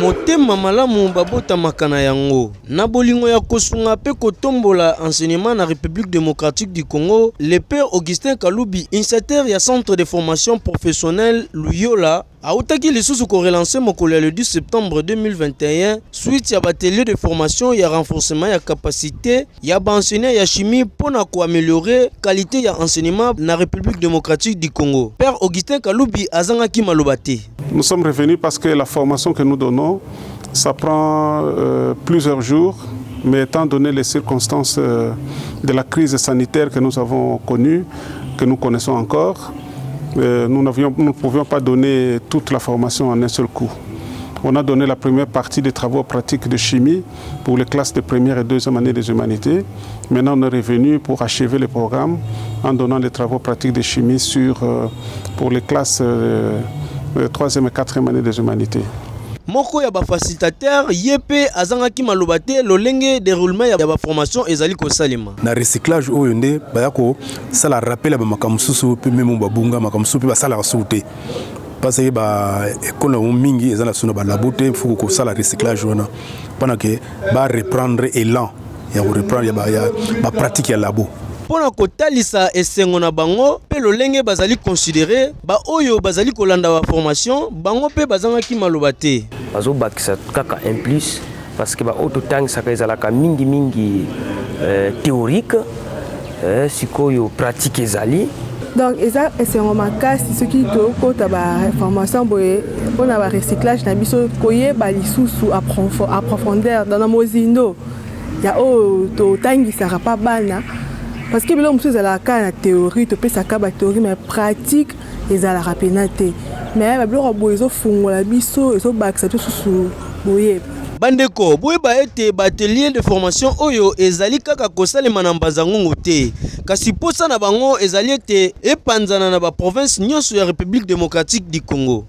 Motema malamu babotamaka na yango. Na bolingo ya kosunga mpe kotombola enseignement na République démocratique du Congo, le père Augustin Kalubi, initiateur ya centre de formation professionnelle Luyola, autaki lisusu korelancer mokolo ya le 10 septembre 2021 suite ya baatelier de formation ya renforcement ya capacité ya baenseignant ya chimie mpo na koaméliorer qualité ya enseignement na République démocratique du Congo. Père Augustin Kalubi azangaki maloba te. Nous sommes revenus parce que la formation que nous donnons, ça prend plusieurs jours, mais étant donné les circonstances de la crise sanitaire que nous avons connue, que nous connaissons encore, nous ne pouvions pas donner toute la formation en un seul coup. On a donné la première partie des travaux pratiques de chimie pour les classes de première et deuxième année des humanités. Maintenant, on est revenu pour achever le programme en donnant les travaux pratiques de chimie pour les classes troisième et quatrième année des humanités. Moko ya bafacilitateur, ye mpe azangaki maloba te lolenge déroulement ya baformation ezali kosalema. Na recyclage oyo nde baya kosala rappel ya bamakambo mosusu mpe memo babunga, makambo mosusu mpe basalaka suku te, parce que baekole yango mingi eza na so na balabo te. Faut kosala recyclage wana mpona ke bareprendre élan ya koreprendre ya bapratique ya labo. Mpo na kotalisa esengo na bango mpe lolenge bazali considérer, baoyo bazali kolanda baformation, bango mpe bazangaki maloba te. Bazobakisa kaka un plus, parce que baoyo totangisaka ezalaka mingimingi théorique, sikoyo pratique ezali. Donc eza esengo makasi soki tokota baformation boye mpona barecyclage na biso, koyeba lisusu à profondeur dans na mozindo ya oyo totangisaka mpa bana, parce que biloko mosusu ezalaka kaka na théorie, topesaka bathéorie, mais pratique ezalaka mpenza te. Mais babiloko boye ezofungola biso, ezobakisa biso susu boyeba. Bandeko, boyeba ete baatelier de formation oyo ezali kaka kosalema na Mbanza-Ngungu te, kasi posa na bango ezali ete epanzana na baprovince nyonso ya République démocratique du Congo.